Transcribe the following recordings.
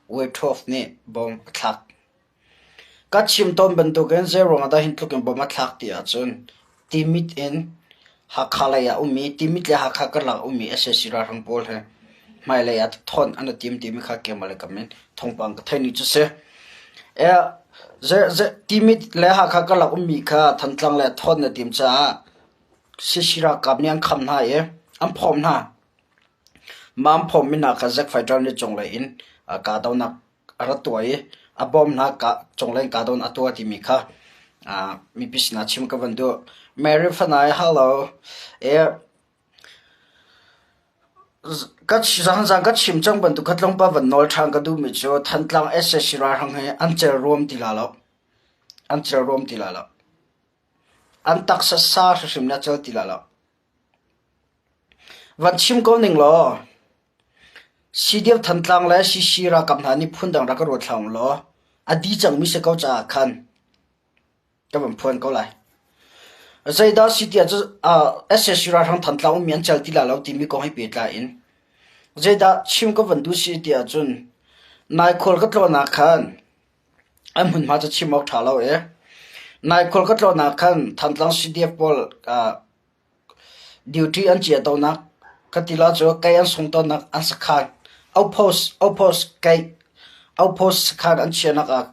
Wave nih bom a thlak. Ka chim tawn bantukin zeiruang ah dah hin tluk in bom a thlak ti ahcun Timit in Hakha lei ah ummi Timit le Hakha karlak ummi sac ralhrang pawl he hmailei ah thawn an i tim timi kha keimah le kam in thawngpang ka theih ni cu si. Timit le Hakha karlak ummi kha Thantlang le thawn na tim caah sac ralkap nih an kham hna i an phawm hna. Mah an phawmmi hna kha Zack Fighter nih cunglei in kahdohnak a rat tuah i a bawm hna cunglei in kahdohnak a tuah timi kha mipi sinah chim ka van duh. Mary Fanai, hello. Zan ka chim cang bantuk kha tlawmpal van nawl ṭhan ka duhmi cu Thantlang sac ralhrang hi an cel ruam ti la lo. An cel ruam ti la lo. An taksa sa hrimhrim nih a cel ti la lo. Van chim ko ning law, CDF Thantlang le CC ralkap hna nih phundang rak ka ruat hlah law, a di cangmi si ko caah khan ka van phuan ko lai. Zeidah si tiah cu sac ralhrang Thantlang ummi an cel ti lai lo timi kong he pehtlai in zeidah chim ka van duh si tiah cun nai khual ka tlawn ah khan an hmunhma cu chim awk ṭha lo i nai khual ka tlawn ah khan Thantlang CDF pawl Duty an cia tawnnak ka ti la cu kei an sung tawnnak an sakhan outpost outpost kei outpost sakhan an chiahnak ah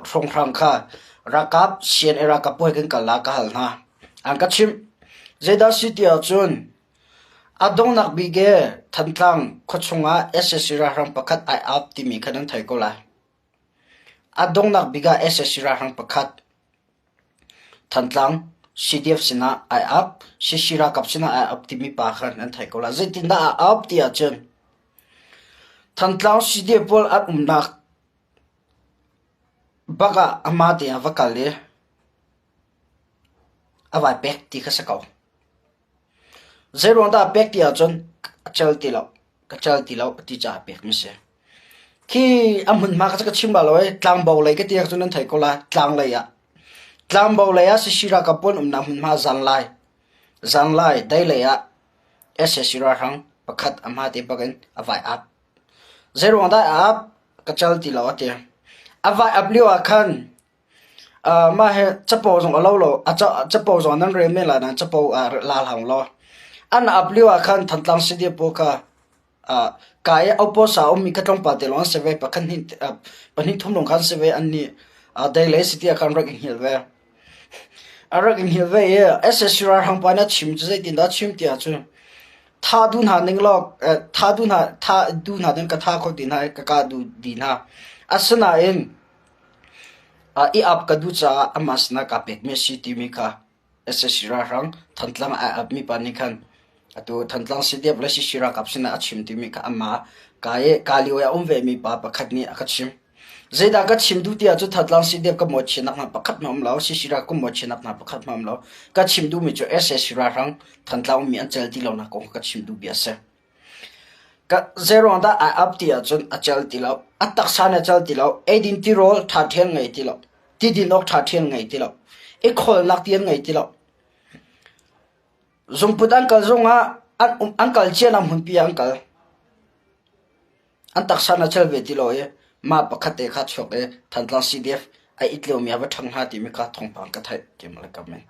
hrawnghrang kha ralkap CNA ralkap pawl kan kal la ka hal hna. An ka chimh. Zeidah si ti ahcun a donghnak bik i Thantlang khuachung ah sac ralhrang pakhat ai ap timi kha nan thei ko lai. A donghnak bik ah sac ralhrang pakhat Thantlang CDF sinah ai ap, CC ralkap sinah ai ap timi pa kha nan theih ko lai. Zeitindah aa ap ti ahcun Thantlang CDF pawl an umnak bak ah amah te ah va kal i a vai pek ti kha si ko. Zeiruang dah a pek ti ahcun a cel ti lo. Ka cal ti lo ti caah pekmi si. Khi a hmunhma kha ka chim bal lo i tlangbo lei ka ti ahcun nan thei ko lai tlang lei ah. Tlangbo lei ah Sisi ralkap pawl umnak hmunhma zanlai zanlai dei lei ah sac ralhrang pakhat a hma te bak in a vai ap. Zeiruang dah a ap? Ka cal ti lo a ti. A vai ap lio ah khan Mah hi capo zong a lo lo. Capo zong nan rel men lai nain capo ah la hlah law. An ap lio ah khan Thantlang City pawl kha ka i Oposa a ummi kha tlawmpal te lawng an si ve. Pakhat hnih pahnih thum lawng kha an si ve. An nih deilei city ah khan rak i hngilh ve. A rak i hngilh ve i sac ralhrang pa nih a chim cu zeitindah a chim ti ahcun tha duh hna ning law tha duh hna tha duh hna ding ka tha kho ti hna i ka kah duh dih hna. Asinain I ap ka duh caah amah sinah kaa pekmi a si timi kha sac ralhrang Thantlang ai apmi pa nih khan atu Thantlang CDF le CC ralkap sinah a chim timi kha amah kaa i kaa lio i a um vemi pa pakhat nih a ka chim. Zeidah ka chim duh ti ahcun Thantlang CDF ka mawhchiatnak hna pakhat hmanh a um lo, CC ralkap ka mawhchiatnak hna pakhat hmanh a um lo. Ka chim duhmi cu sac ralhrang Thantlang ummi an cel ti lonak kong kha ka chim duh bia a si. Zeiruang dah ai ap ti ahcun a cel ti lo. A taksa nih a cel ti lo. Eidin tirawl ṭha ṭhial ngei ti lo. Tidin awk ṭha ṭhial ngei ti lo. I khawlnak ti an ngei ti lo. Zungput an kal zongah an, an kal cianak hmunpi ah an kal. An taksa nih a cel ve ti lo i mah pakhat te kha chuak i Thantlang CDF a it liomi ah va ṭhang hna timi kha thawngpang ka theih. Keimah le kam in.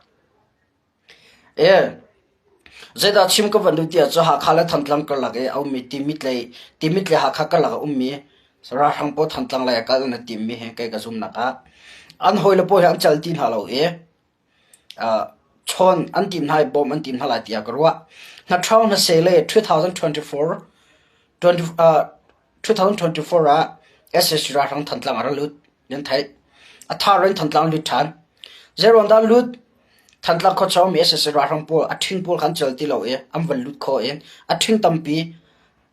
Zeidah chim ka van duh ti ahcun Hakha le Thantlang karlak i a ummi Timit le Timit le Hakha karlak a ummi ralhrang pawl Thantlang lei ah kal an i timmi hi kei ka zumnak ah an hawile pawl hi an cal ti hna lo i chawn an tim hna i bawmh an tim hna lai tiah ka ruah. Hnaṭhawng hnaseh le 2024 2024 ah sac ralhrang Thantlang a ra lut. Nan theih. A thar in Thantlang lut ṭhan. Zeiruang dah lut? Thantlang khuachung mi sac ralhrang pawl a ṭhing pawl kha an cel ti lo i an van lut kho i a ṭhing tampi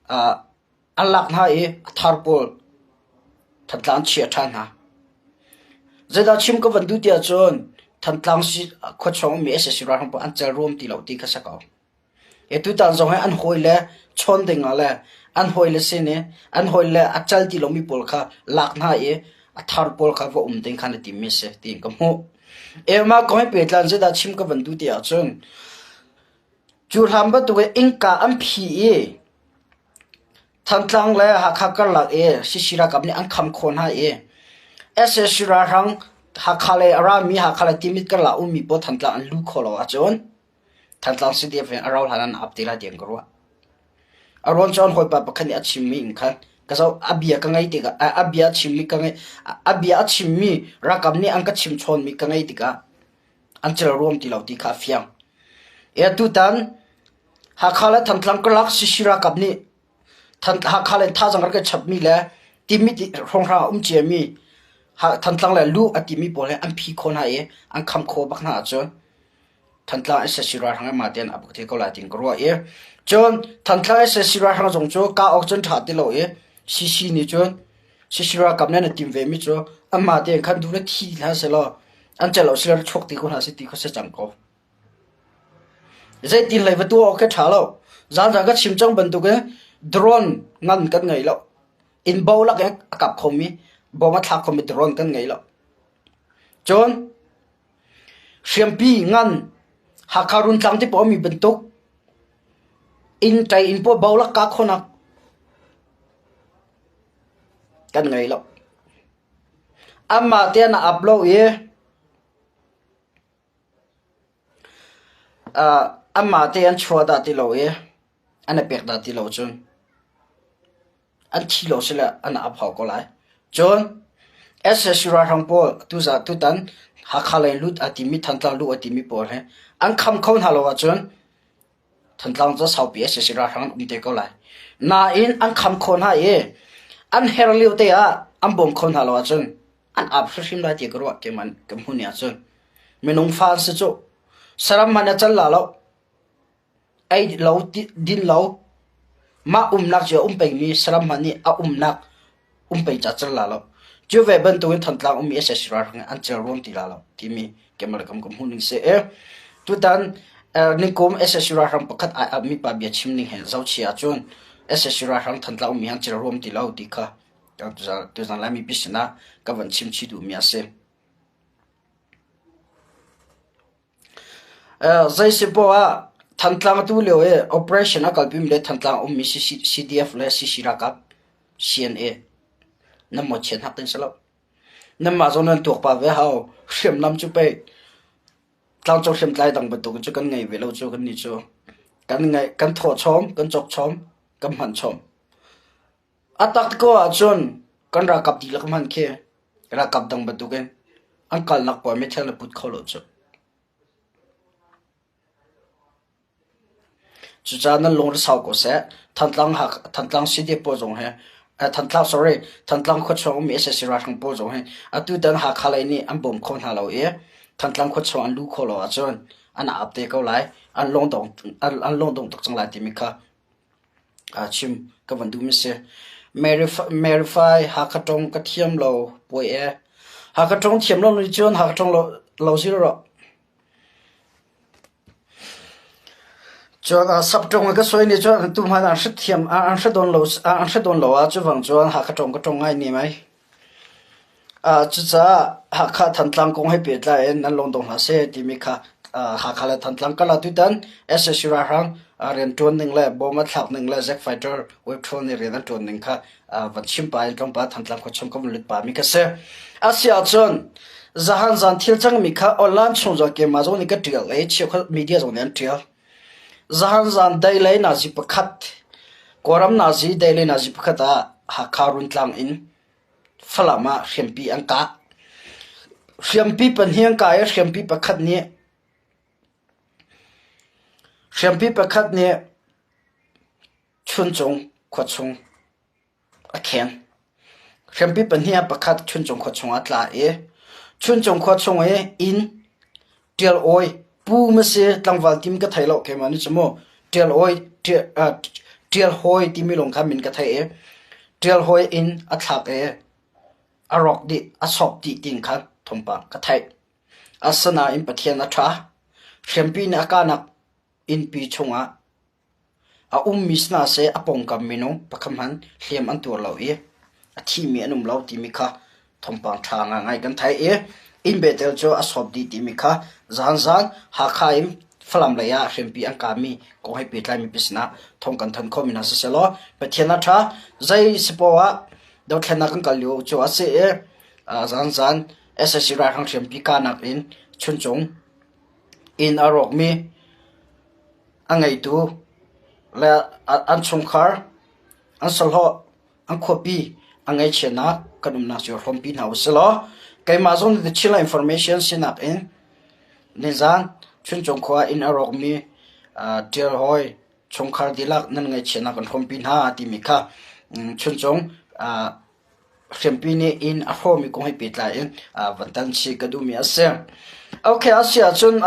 uh, an lak hna i a thar pawl Thantlang an chiah ṭhan hna. Zeidah chim ka van duh ti ahcun Thantlang khuachung mi sac ralhrang pawl an cel ruam ti lo ti kha si ko. Tutan zong hi an hawile chawn ding ah le an hawile sin i an hawile a cal ti lomi pawl kha lak hna i a thar pawl kha va um ding kha na timmi a si tiin ka hmuh. Mah kong he pehtlai in zeidah chim ka van duh ti ahcun cu hlan bantuk in innka an phi i. Thantlang le Hakha karlak i CC ralkap nih an kham khawh hna i sac ralhrang Hakha lei a rami Hakha le Timit karlak ummi pawl Thantlang an luh khawh lo ahcun Thantlang CDF in a rau hlan an ap te lai tiah ka ruah. A ruang cu an hawipa pakhat nih a chimmi in khan ka zoh a bia ka ngaih tikah a bia a chimmi ka ngaih a bia a chimmi ralkap nih an ka chim chawnmi ka ngaih tikah an cel ruam ti lo ti kha a fiang. E tutan Hakha le Thantlang karlak CC ralkap nih Hakha le thazaang rak i chapmi le Timit hrawnghrang a um ciami Thantlang le luh a timi pawl he an phi khawh hna i an kham khawh bak hna ahcun Thantlang sac ralhrang he mah tein a bak te ko lai tiin ka ruah i cun Thantlang sac ralhrang zong cu kah awk cun ṭha ti lo i CC nih cun CC ralkap nih an i tim vemi cu anmah tein khan duh le thi hna sehlaw an celh lo sile chuak ti ko hna seh ti kha si cang ko. Zeitin hlei va tuah awk khi ṭha lo. Zaanzaan ka chim cang bantukin drone ngan kan ngei lo. Inn bo lak in a kap khomi, bom a thlak khomi drone kan ngei lo. Cun hriampi ngan Hakha Runtlang ti pawl mi bantuk inn ṭai inn pawl bo lak ka khonak kan ngei lo. Amah tein a ap lo i Anmah te an chuah dah ti lo i an i pek dah ti lo cun an thi lo sile an ap hau ko lai. Cun sac ralhrang pawl tutan Hakha lei lut aa timi Thantlang luh aa timi pawl hi an kham kho hna lo ahcun Thantlang cu saupi sac ralhrang an um te ko lai. Nain an kham khawh hna i an her lio te ah an bawm kho hna lo ahcun an ap hrimhrim lai ti ka ruah keimah ka hmuh ni ahcun minung fa an si cu saram hmanh a cal la lo ei lo din lo mah umnak cu a um pengmi saram hmanh nih a umnak um peng ca cal la lo cu ve bantukin Thantlang ummi sac ralhrang an cel ruam ti la lo timi keimah kam ka hmuh ning si e tutan nikum sac ralhrang pakhat ai apmi pa bia chim ning he zohchia ahcun sac ralhrang Thantlang ummi an cel ruam ti lo ti kha Tuzan Laimi pi sinah ka van chim chih duhmi a si. Zei si poah ah Thantlang tu lio i operation a kalpimi le Thantlang ummi CDF le CC ralkap CNA nan mawchiat hnak ding si lo. Nanmah zong nan tuak pah ve hau. Hriamnam cu pei tlangcung hriamtlai dang bantuk cu kan ngei ve lo cu kan nih cu. Kan ngeih kan thawh chom, kan cawk chom, kan hman chom. A tak ko ahcun kan ralkap dihlak hmanh khi ralkap dang bantukin an kalnak pawl meithal na put kho lo cu. Cucaah nan lungre sau ko seh. Thantlang Thantlang CDF pawl zong hi Thantlang sorry Thantlang khuachung ummi sac ralhrang pawl zong hi atutan Hakha lei nih an bawm kho hna lo i Thantlang khuachung an luh khawh lo ahcun an ap te ko lai. An lungdong an lungdong tuk cang lai timi kha Chim ka van duhmi si. Merify Hakha ṭong ka thiam lo puai ee. Hakha ṭong thiam lo nih cun Hakha ṭong lo zir rawh. Cun sapṭong ka sawi nih cun tu hmanh an hrethiam an hre dawn lo an hre dawn lo ah cuvang cun Hakha ṭong ka ṭong ngai ne mai. Cucaah Hakha Thantlang kong he pehtlai in nan lung dong hlah seh timi kha Hakha le Thantlang karlak tutan sac ralhrang rianṭuan ning le bom a thlak ning le Zack Fighter web troll nih rian an ṭuan ning kha van chim pah in tlawmpal Thantlang khuachung ka vun lut pahmi kha si. Asiahcun zahan zan thil cangmi kha online chung zong keimah zong nih ka ṭial i cheukhat media zong nih an ṭial. Zahan zan deilei nazi pakhat Kawlram nazi deilei nazi pakhat ah Hakha Runtlang in Falam ah hriampi an kah. Hriampi pahnih an kah i hriampi pakhat nih hriampi pakhat nih Chuncung khuachung a khen. Hriampi pahnih ah pakhat Chuncung khuachung ah a tla i Chuncung khuachung i inn Ṭial Awi pu ma si tlangval tim ka thei lo keimah nih cu mu Ṭial Awi Ṭial Hawi timi lawng kha min ka theih i Ṭial Hawi inn a thlak i a rawk dih a sawk dih tiin khan thawngpang ka theih. Asinain Pathian a ṭha. Hriampi nih a kahnak innpi chungah A ummi si hna seh a pawngkam minung pakhat hmanh hliam an tuar lo i a thimi an um lo timi kha thawngpang ṭha ngaingai kan theih i inn betel cu a sawp dih timi kha zaanzaan Hakha in. Falam lei ah hriampi an kami kong he pehtlai mipi sinah thawng kan thanh khawhmi hna siseh law Pathian a ṭha. Zei si poah ah dothlennak kan kal lio cu a si i zanzan sac ralhrang hriampi kahnak in Chuncung inn a rawkmi a ngeitu le an chungkhar an sahlawh an khuapi a ngaihchiatnak kan umnak cio hrawmpi hna usih law keimah zong nih Chinland Information sinak in nizan Chuncung khua inn a rawkmi ṭial hawi chungkhar dihlak nan ngaihchiatnak kan hrawmpi hna timi kha Chuncung hriampi nih inn a hrawmi kong he pehtlai in van tan chih ka duhmi a si. Okay, a si ahcun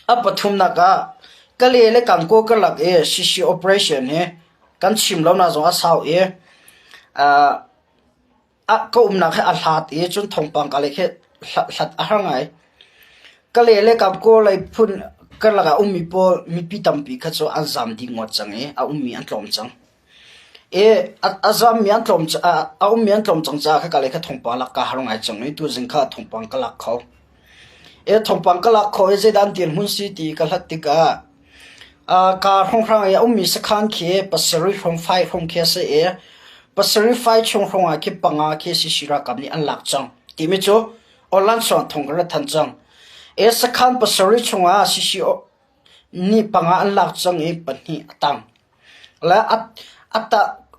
A pathumnak ah Kale le Kankaw karlak i CC operation hi kan chim lonak zong a sau i ka umnak hi a hlat i cun thawngpang ka lei khi hlat a har ngai. Kale le Kankaw lei phun karlak ah ummi pawl mipi tampi kha cu an zaam dih ngawt cang i a ummi an tlawm cang. I a zammi an tlawm a ummi an tlawm cang caah khaka lei kha thawngpang lak kaa har ngai cang i tuzing kha thawngpang ka lak kho. I thawngpang ka lak kho i zeidah an dirhmun si ti ka hlat tikah kaa hrawnghrang i a ummi sakhan khi pasarih hrawng fai hrawng khi a si i pasarih fai chung hrawng ah khi panga khi CC ralkap nih an lak cang timi cu online sawng thawng ka rat than cang. I sakhan pasarih chungah CC Ni panga an lak cang i pahnih a tang. Le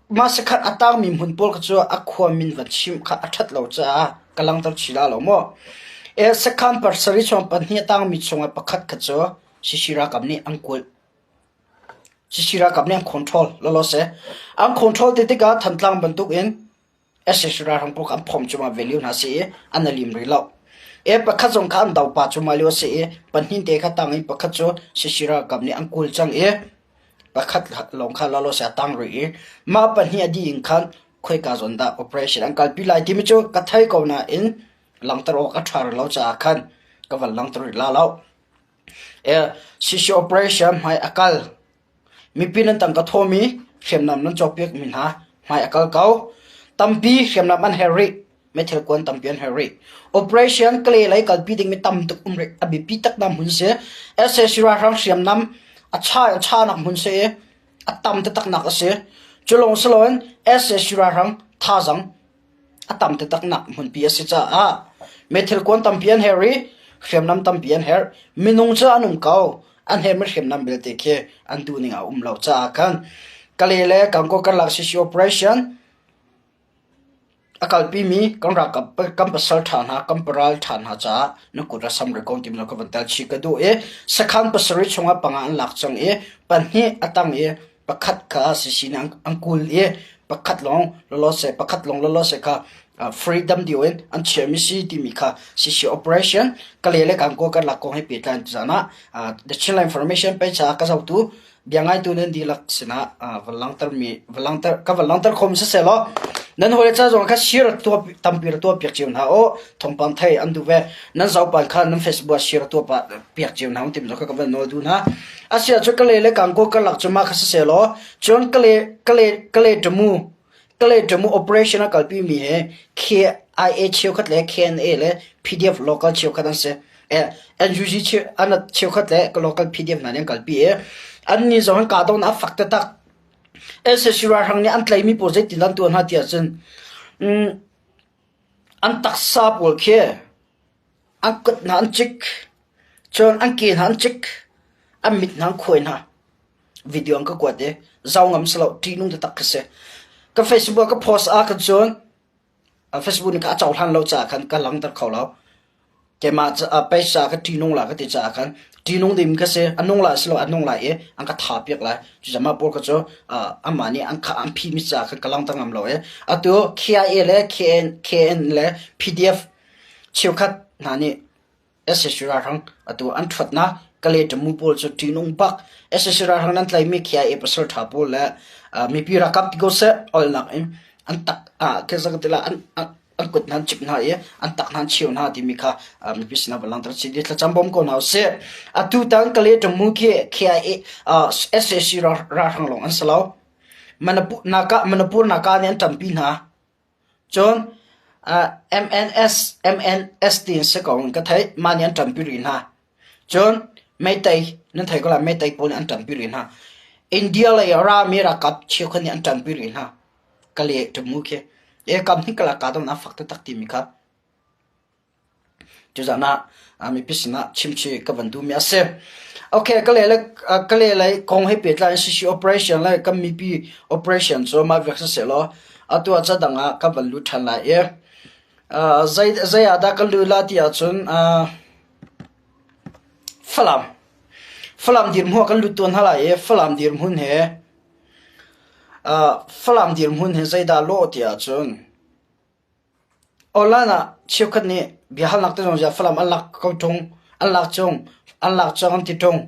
mah sakhan a tangmi hmun pawl kha cu a khua min van chim kha a ṭhat lo caah ka langhter chih la lo maw. E sakhan pasarih chung pahnih a tangmi chungah pakhat kha cu CC ralkap nih an kulh. CC ralkap nih an control lawlaw seh. An control ti tikah Thantlang bantukin sac ralhrang pawl kha an phomh cuahmah ve lio hna a si i an i lim rih lo. E pakhat zong kha an do pah cuahmah lio a si i pahnih te kha tang i pakhat cu sac ralkap nih an kawl cang i pakhat lawng kha lawlaw a tang rih i mah pahnih a dih in khan khoika zawn dah operation an kalpi lai timi cu ka thei ko nain langhter awk a ṭha rih lo caah khan ka van langhter rih la lo. E sac operation hmai a kal Mipi nan tangka thawmi hriamnam nan cawkpiakmi hna hmai a kal ko. Tampi hriamnam an herh rih. Meithal kuan tampi an herh rih. Operation Kale lei kalpi dingmi tam tuk um rih. A biapi taknak hmun si. sac ralhrang hriamnam a cha a chanak hmun si i a tam taktaknak a si. Cu lawng si loin sac ralhrang thazaang a tam taktaknak hmunpi a si caah meithal kuan tampi an herh i hriamnam tampi an herh. Minung cu an um ko. An herhmi hriamnam belte khi an duhning a um lo caah khan Kale le Gangaw karlak CC operation a kalpimi kan ralkap kan pasal ṭha hna kan paral ṭha hna caah na kut a sam rih ko timi ka van tel chih ka duh i sakhan pasarih chungah panga an lak cang i pahnih a tang i pakhat kha CC nih an kul i pakhat lawng lawlawse pakhat lawng lawlawse kha freedom deu in an chiahmi si timi kha CC operation Kale le Gangaw karlak kong he pehtlai zan ah The Chinland Information page ah ka zohtu bia ngaitu nan dihlak sinah van langhter mi van langhter ka van langhter khom siseh law nan hawi ca zong kha share tuah tampi ra tuah piak cio hna o thawngpang thei an duh ve nan zopan kha nan Facebook ah share tuah pa piak cio hna tim kha ka van nawl duh hna asia cu kale le kangko karlak cu ma kha siseh law cun kale kale kale tamu kale tamu operation a kalpi mi he KIA cheukhat le KNA le PDF local cheukhat an si NUG an cheukhat le local PDF hna nih an kalpi i an ni zong an kahdohnak a fak taktak. Sac ralhrang nih an tlaihmi pawl zeitin an tuah hna ti ahcun an taksa pawl khi an kut hna an cik, cun an ke hna an cik, an mit hna an khuai hna. Video an ka kuat i zau ngam si lo, ṭihnung taktak khi si. Ka Facebook ah ka post ah khan cun Facebook nih kha a cohlan lo caah khan ka langhter kho lo. Keimah page caah khan ṭihnung la ka ti caah khan ṭihnung ding ka si. A nung lai si lo a nung lai i an ka tha piak lai. Cucaah mah pawl kha cu amah nih an an phimi caah khan ka langhter ngam lo i atu KIA le KN, KN le PDF cheukhat hna nih sac ralhrang atu an ṭhuatnak Kale Tamu pawl cu ṭihnung bak sac ralhrang nan tlaihmi KIA pasal ṭha pawl le mipi ralkap ti ko seh olnak in an tak ah an an kut hna an cip hna i an tak hna an cheu hna timi kha mipi sinah va langhter chih dih thlacam bawm ko hna usih. Atu tan Kale Tamu khi KIA sac ralhrang lawng an si lo. Manipur naka Manipur naka nih an ṭanpi hna. Cun MNS MNS tiin si ko in ka theih. Mah nih an ṭanpi rih hna. Cun Meitei nan thei ko lai Meitei pawl nih an ṭanpi rih hna. India lei a rami ralkap cheukhat nih an ṭanpi rih hna. Ka le ṭamu khi. E kam hi kala ka dong na fak taktak timi kha. Tuzan ah mipi sinah chimchih ka van duhmi a si. Okay, ka le ka le lei kong he pehtlai in CC operation le kan mipi operation cu mah vek siseh law atu ah ca dang ah ka van lut ṭhan lai i zei zei ah dah ka lut la ti ahcun Falam Falam dirhmun ah kan lut tuan hna lai i Falam dirhmun he Falam dirhmun he zeidah lawh ti ahcun Online ah cheukhat nih biahalnak te zong Falam an lak ko ṭung, an lak cung, an lak cang an ti ṭung.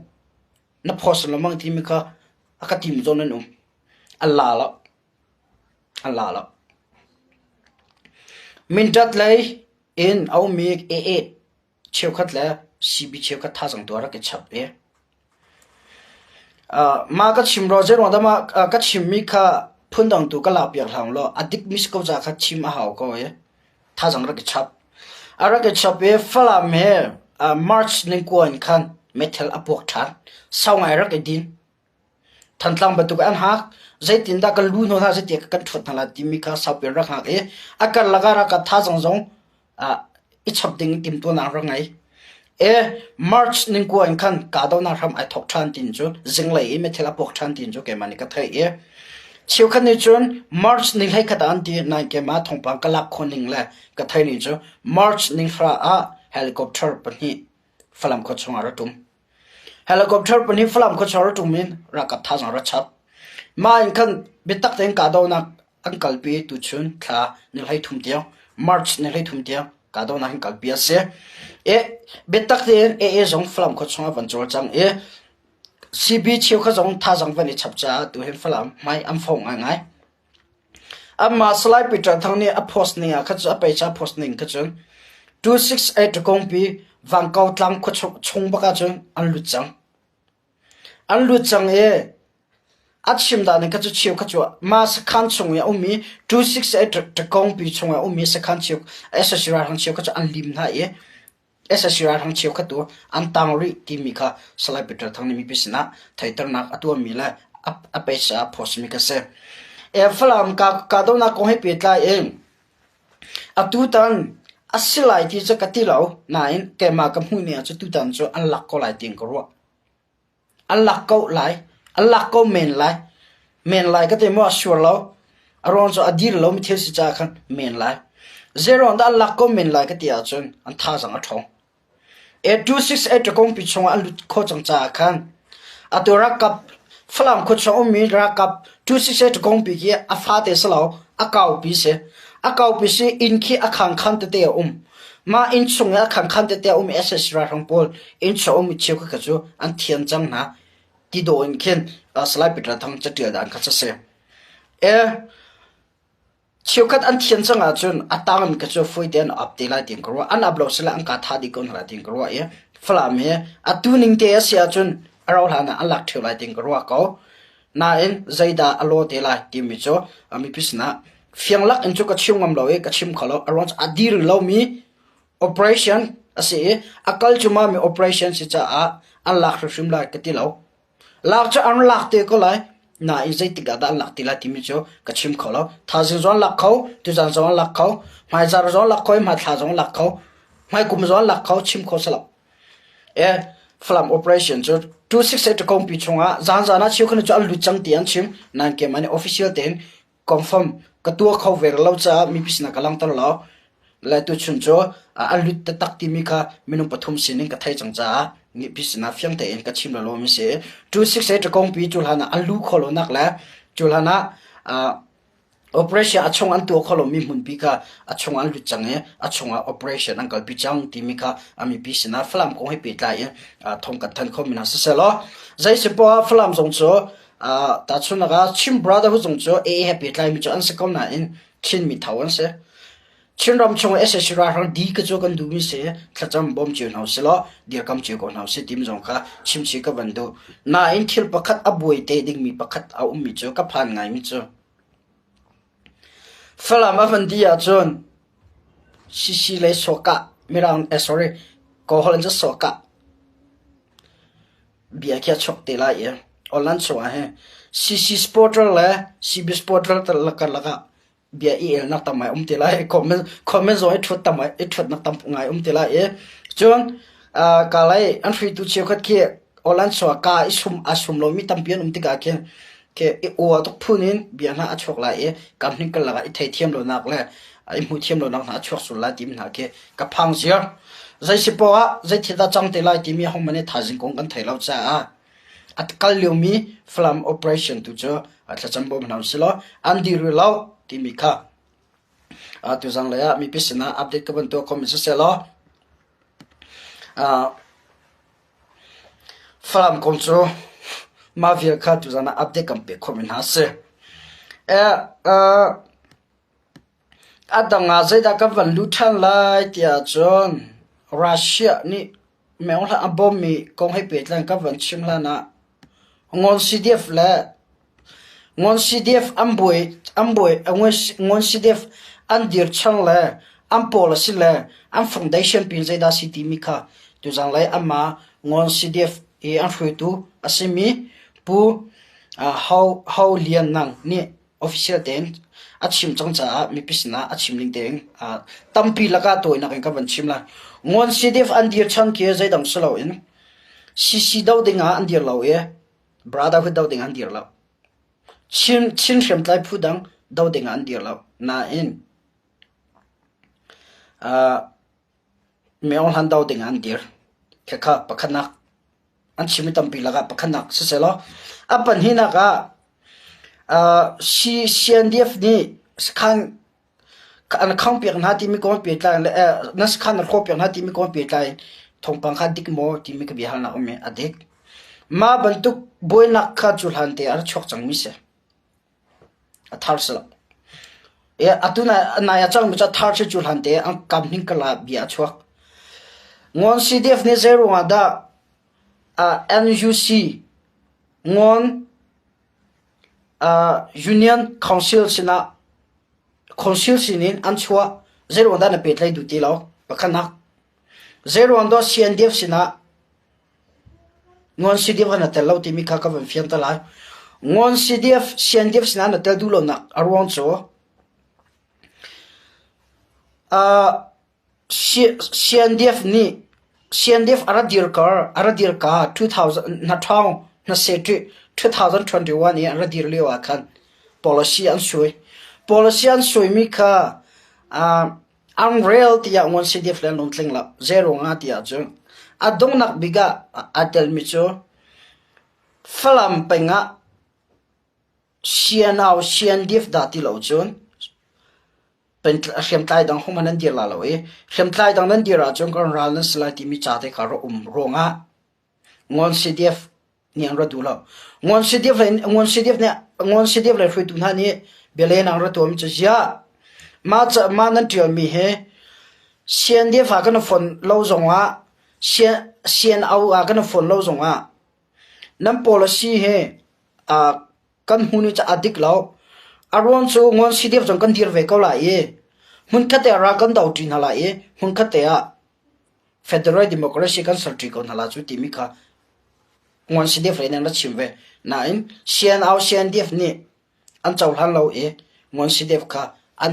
Na post lengmang timi kha a ka tim zawn an um. An la lo. An la lo. Mindat lei in a ummi AA cheukhat le CB cheukhat thazaang tu a rak i chap ve. Mah ka chim rua zeiruang dah mah ka chimmi kha phundang tu ka lakpiak hlang law a dikmi si ko ca kha chim a hau ko i thazaang rak i chap. A rak i chap i Falam he March ni kua in khan meithal a puak ṭhan. Sau ngai rak i din. Thantlang bantuk an hak. Zeitindah kan lu hna zeiti kan ṭhuat hna lai timi kha saupi an rak hngak i a karlak ah ralkap thazaang zong i chap ding in timhtuahnak rak ngei. E March ningkua in khan kahdohnak hram ai thawk ṭhan tin cu zinglei i meithal a puak ṭhan tin cu keimah nih ka theih i cheukhat nih cun March ni 11 ah an ti nain keimah thawngpang ka lak khawh ning le ka theih ning cu March ni hra ah helicopter pahnih Falam khua chungah ra ṭum. Helicopter pahnih Falam khua chung ra ṭum in ralkap thazaang ra chap. Mah in khan biatak tein kahdohnak an kalpi tuchun thla ni 13 tiang March ni 13 tiang kahdohnak in kalpi a si. E biatak tein AA zong Falam khua chung ah van cawlcang i CB cheukhat zong thazaang van i chap caah tuhin Falam hmai an fong ngaingai. Amah Salai Peter Thang nih a post ning ah khan cu a peicha post ning kha cun 268 kongpi Vangkau tlang khua chung bak ah cun an lut cang. An lut cang i a chim dan in kha cu cheu kha cu mah sakhan chung i a ummi 268 ṭakawngpi chung ah a ummi sakhan cheu sac ralhrang cheu kha cu an lim hna i sac ralhrang cheu kha tu an tang rih timi kha Salai Peter Thang nih mipi sinah theihternak a tuahmi le a page ah post mi kha si. Falam kahdohnak kong he pehtlai in atutan a si lai ti cu ka ti lo nain keimah ka hmuh ning ah cun tutan cu an lak ko lai tiin ka ruah. An lak ko lai. An lak ko men lai. Men lai ka ti maw a sure lo. A ruang cu a dir lomi thil si caah khan men lai. Zeiruang dah an lak ko men lai ka ti ahcun an thazaang a ṭhawng. A268 ṭakawngpi chungah an lut khawh cang caah khan atu ralkap Falam khuachung ummi ralkap 268 ṭakawngpi khi a fate si lo, a kaupi si. A kaupi si inn khi a khangkhan tete a um. Mah inn chung i a khangkhan tete a um i sac ralhrang pawl inn chung a ummi cheukhat kha cu an thian cang hna ti dawh in khin Salai Peter Thang caṭial dan kha a si. E, cheukhat an thian cang ahcun a tangmi kha cu fawi tein an ap te lai tiin ka ruah. An ap lo sile an ka tha dih ko hna lai tiin ka ruah i Falam hi atu ning te a si ahcun a rauh hlan ah an lak ṭheo lai tiin ka ruah ko. Nain zeidah a law te lai timi cu mipi sinah fiang lak in cu ka chim ngam lo i ka chim kho lo. A ruang cu a dir lomi operation a si i a kal cumami operation si caah an lak hrimhrim lai ka ti lo. Lak cu an lak te ko lai. Nain zeitik ah dah an lak ti lai timi cu ka chim kho lo. Thaizing zong an lak kho, tuzan zong an lak kho, hmaizarh zong an lak kho i hmaithla zong an lak kho, hmaikum zong an lak kho, chim kho si lo. E Falam operation cu 268 kongpi chungah zanzan ah cheukhat cu an lut cang ti an chim. Nain keimah nih official tein confirm ka tuah kho ve lo caah mipi sinah ka langhter lo. Le tuchun cu an lut taktak timi kha minung pathum sinin ka theih cang caah mipi sinah fiang tein ka chim lo mi si. 268 kongpi cu hlan ah an lu kho lo nak le cu hlan ah Operation a chung an tuah kho lomi hmunpi kha a chung an lut cang i a chungah operation an kalpi cang timi kha a mipi sinah Falam kong he pehtlai in thawng kan thanh khomi hna siseh law zei si poah Falam zong cu tahchunhnak ah Chin Brotherhood zong cu AA he pehtlaimi cu an si ko nain Chinmi tho an si. Chinram chung i sac ralhrang di ka cu kan duhmi si thlacam bawm cio hna usih law dirkam cio ko hna usih timi zong kha chimchih ka van duh. Nain thil pakhat a buai te dingmi pakhat a ummi cu ka phan ngaimi cu Falam a van dih ahcun CC le sawhkah Mirang eh sorry Kawlholh in cun sawhkah. bia khi a chuak te lai i online chungah hin CC supporter le CB supporter karlak ah bia i elnak tam ngai um te lai comment comment zong i ṭhut tam i ṭhutnak tam ngai um te lai i cun ka lei an hruaitu cheukhat khi online chungah ka i sum a sum lomi tampi an um tikah khin ke i ua tuk phun in bia hna a chuak lai i kam hning karlak ah i theithiam lonak le i hmuh thiam lonak hna a chuak sul lai timi hna khi ka phang ziar. Zei si poah ah zei thil dah cang te lai timi hohmanh nih thaizing kong kan thei lo caah a kal liomi Falam operation tu cu thlacam bawm hna usih law an dir rih lo timi kha tuzang lei ah mipi sinah update ka van tuah khomi siseh law Falam kong cu mah vial kha tuzan ah update kan pek khawhmi hna a si. A dang ah zeidah kan van lut ṭhan lai tiah cun Russia nih Myohla a bawmmi kong he pehtlai in kan van chim hlan ah Ngawn CDF le Ngawn CDF an buai an buai Ngawn CDF an dir chan le an policy le an foundation pin zeidah si timi kha tuzang lei anmah Ngawn CDF i an hruaitu a simi Pu Hau Hau Lian Nang nih official tein a chim cang caah mipi sinah a chim ning tein tampi lakah tawinak in ka van chim lai. Ngawn CDF an dir chan khi zeidang si loin CC do ding ah an dir lo i Brotherhood do ding ah an dir lo. Chin Chin hriamtlai phu dang do ding ah an dir lo. Nain uh, Myo hlan do ding ah an dir. Khakha pakhatnak an chim i tampi lakah pakhatnak sisehlaw a pahnihnak ah uh, CNDF nih sakhan an khangpiak hna timi kong pehtlai le eh, na sakhan na hrawhpiak hna timi kong pehtlai thawngpang kha dik maw timi ka biahalnak um i a dik. Mah bantuk buainak kha cu hlan te a ra chuak cangmi si. A thar si lo. Atu nai a cangmi cu a thar si cu hlan te an kam hning kala bia a chuak. Ngawn CDF nih zei ruangah dah NUC Ngawn Union Council sinah Council sinin an chuah zei ruang dah na pehtlaih duh ti lo pakhatnak. Zei ruang dah CNDF sinah Ngawn CDF ah na tel lo timi kha ka van fian te lai. Ngawn CDF, CNDF sinah na tel duh lonak a ruang cu uh, CNDF nih CNDF a ra dir kar a ra dir ka 2000 na ṭhawng na se 2021 i an ra dir lio ah khan policy an sui. Policy an suimi kha uh, An rel tiah ngun CDF le an lungtling lo. Zeiruangah tiah cun a donghnak bik ah aa telmi cu Falam peng ah CNO CNDF dah ti lo cun hriamtlai dang hohmanh an dir la lo i hriamtlai dang nan dir ahcun kan ral nan si lai timi ca te kha rak um ruangah Ngawn CDF nih an ra duh lo. Ngawn CDF le Ngawn CDF nih Ngawn CDF le hruaitu hna nih bialehnak an ra tuahmi cu ziah mah ca mah nan ṭialmi hi CNDF ah kan i fonh lo zongah CNO ah kan i fonh lo zongah nan policy hi uh, kan hmu ni cu a dik lo. A ruang cu Ngawn CDF zong kan dir ve ko lai i hmunkhat te ah ral kan do ṭi hna lai i hmunkhat te ah Federal Democracy kan ser ṭi ko hna la cu timi kha Nguan CDF lei nih an ra chim ve. Nain CNO CNDF nih an cohlan lo i Nguan CDF kha an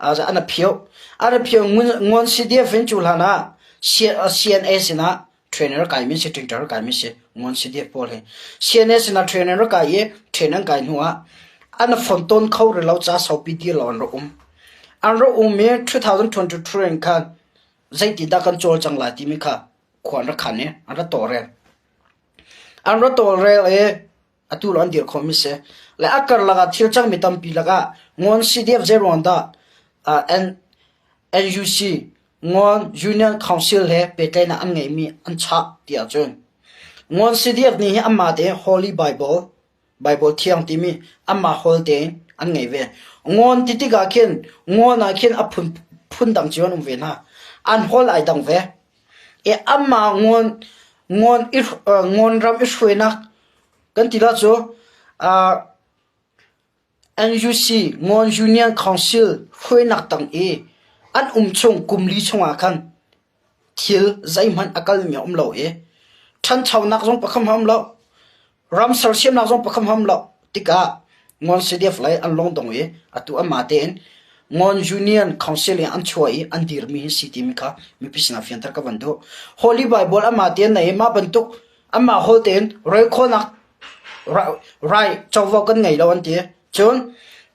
an a phio. An a phio Nguan CDF in cu hlan ah CNA sinah trainer kaimi si ṭingṭar kaimi si Nguan CDF pawl hi CNA sinah trainer kai i train an kai hnu ah an fon tawn kho rih lo ca saupi dir lo an ra um. An ra um i 2023 in khan zeitindah kan cawlcang lai timi kha khua an rak khan i an ra tawlrel. An ra tawlrel i atu lawng an dir khawhmi si. Le a karlak ah thil cangmi tampi lakah Ngawn CDF zeiruang dah uh, N, NUC Ngawn Union Council he pehtlaihnak an ngeihmi an chah ti ahcun Ngawn CDF nih hi anmah te Holy Bible Baibal Thiang timi anmah holh tein an ngei ve. Ngawn ti tikah khin ngawn ah khin a phun phundang cio an um ve hna. An holh ai dang ve. I anmah ngawn ngawn i ngawn ram i hruainak kan ti la cu uh, NUC Ngawn Union Council hruainak tang i an um chung kum li chungah khan Thil zeihmanh a kalmi a um lo i. Ṭhanchonak zong pakhat hmanh a um lo. Ram sersiamnak zong pakhat hmanh a um lo. Tikah Ngawn CDF lei an lungdong i atu anmah tein Ngawn Union Council in an chuah i an dirmi hi si timi kha mipi sinah fianter ka van duh. Holy Bible anmah tein nei i mah bantuk anmah holh tein rel khawhnak rai covo kan ngei lo an ti. Cun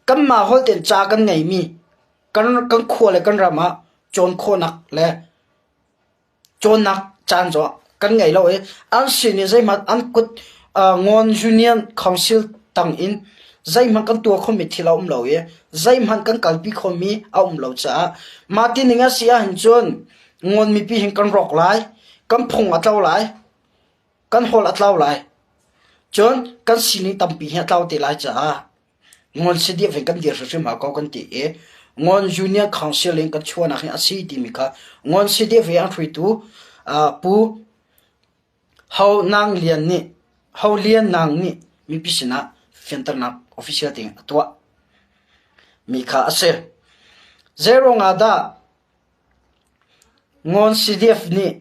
kanmah holh tein ca kan ngeimi kan kan khua le kan ram ah cawn khawhnak le cawnnak caan cu kan ngei lo i an sin i zeihmanh an kut Ngawn Union Council tang in zeihmanh kan tuah khomi thil a um lo i zeihmanh kan kalpi khomi a um lo caah mah ti ning a si ahhin cun Ngawn mipi hin kan rawk lai, kan phung a tlo lai, kan hawl a tlau lai. Cun kan sining tampi hi a tlau te lai caah Ngawn CDF in kan dir hrimhrim hau ko kan ti i Ngawn Union Council in kan chuahnak hi a si timi kha Ngawn CDF i an hruaitu Pu Ho Nang Lian nih Ho Lian Nang nih mipi sinah fianternak official tein a tuah mi kha a si. Zeiruang ah dah Ngawn CDF nih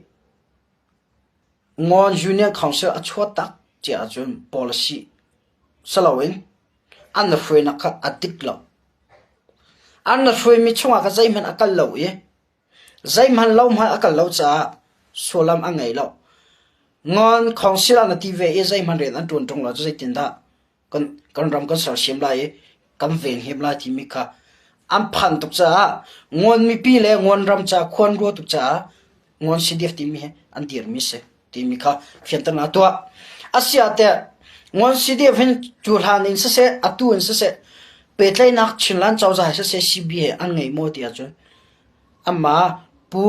Ngawn Union Council a chuah tak tiah ahcun policy si loin an hruainak kha a dik lo. An hruaimi chungah kha zeihmanh a kal lo i zeihmanh lo hmanh a kal lo caah sullam a ngei lo. Ngawn Council ah na ti ve i zeihmanh rian an ṭuan ṭung lo cu zeitindah kan kan ram kan sersiam lai i kan venhim lai timi kha an phan tuk caah Ngawn mipi le Ngawn ram ca khuan rua tuk caah Ngawn CDF timi hi an dirmi si timi kha fianternak a tuah. Asiah teh Ngawn CDF hin cu hlan in siseh atu in siseh pehtlaihnak Chinland cozah he siseh CB he an ngei maw ti ahcun amah Pu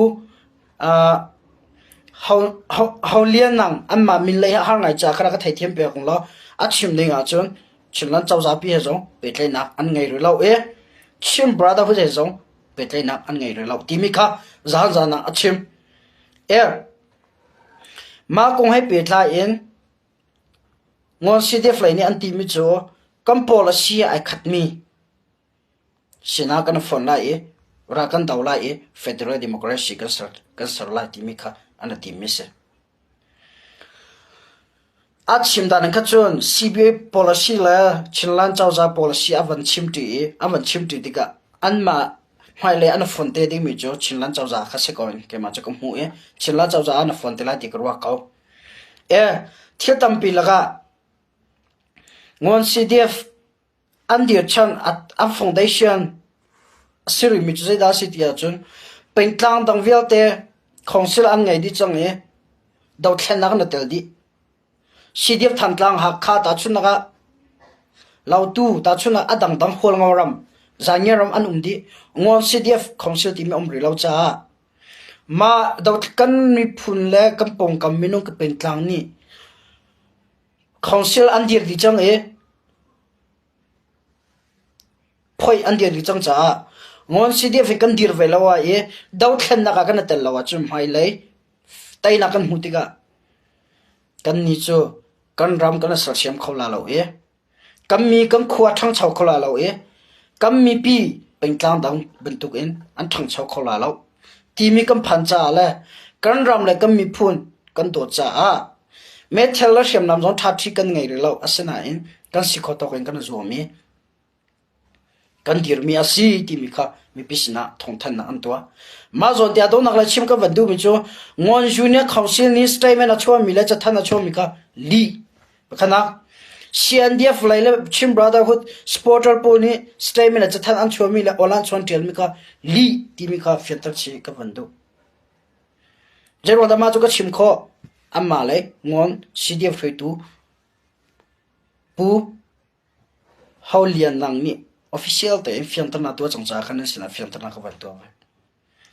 Ho Lian Nang anmah min lei hi a har ngai caah kha ka theithiam pek ung law a chim ning ahcun Chinland cozah pi he zong pehtlaihnak an ngei rih lo i Chin Brotherhood he zong pehtlaihnak an ngei rih lo timi kha zahan ah a chim. Mah kong he pehtlai in Ngawn CDF lei nih an timi cu kan policy ai khatmi sinah kan fonh lai i ral kan do lai i federal democracy kan ser, kan ser lai timi kha an ra timmi si. A chim dan in kha cun CBA policy le Chinland cozah policy a van chim ṭi i a van chim ṭi tikah anmah hmailei an fon te dingmi cu Chinland cozah kha si ko in keimah cu ka hmuh i Chinland cozah an fon te lai ti ka ruah ko. E, thil tampi lakah Ngawn CDF An dirchan an foundation a si rihmi cu zeidah a si ti ahcun pengtlang dang vialte council an ngei dih cang i dothlennak an i tel dih. CDF Thantlang Hakha tahchunhnak ah Lautu tahchunhnak a dangdang Hualngo ram Zaangen ram an um dih. Ngawn CDF council timi a um rih lo caah mah kan miphun le kan pawngkam minung ka pengtlang nih Council an dir dih cang i phoih an dir dih cang caah Ngawn CDF hi kan dir ve lo ah i dothlennak ah kan i tel lo ahcun hmailei teinak kan hmuh tikah kannih cu kan ram kan i sersiam kho la lo i Kan mi kan khua ṭhangcho kho la lo i kan mipi pengtlang dang bantukin an ṭhangcho kho la lo timi kan phan caah le kan ram le kan miphun kan dawt caah meithal le hriamnam zong ṭhaṭhi kan ngei rih lo. Asinain kan si kho tawk in kan i zuam i kan dirmi a si timi kha mipi sinah thawngthanhnak an tuah. Mah zawn tiah donak le chim kan van duhmi cu Ngawn Junior Council nih statement a chuahmi le cathanh a chuahmi kha lih Pakhatnak, CNDF lei le Chin Brotherhood supporter pawl nih statement le cathanh an chuahmi le awl an chuan ṭialmi kha lih timi kha fianter chih ka van duh. Zeiruang dah mah cu ka chim khawh? Anmah lei Ngawn CDF hruaitu Pu Ho Lian Nang nih official tein fianternak tuah cang caah khan nan sinah fianternak ka van tuah ve.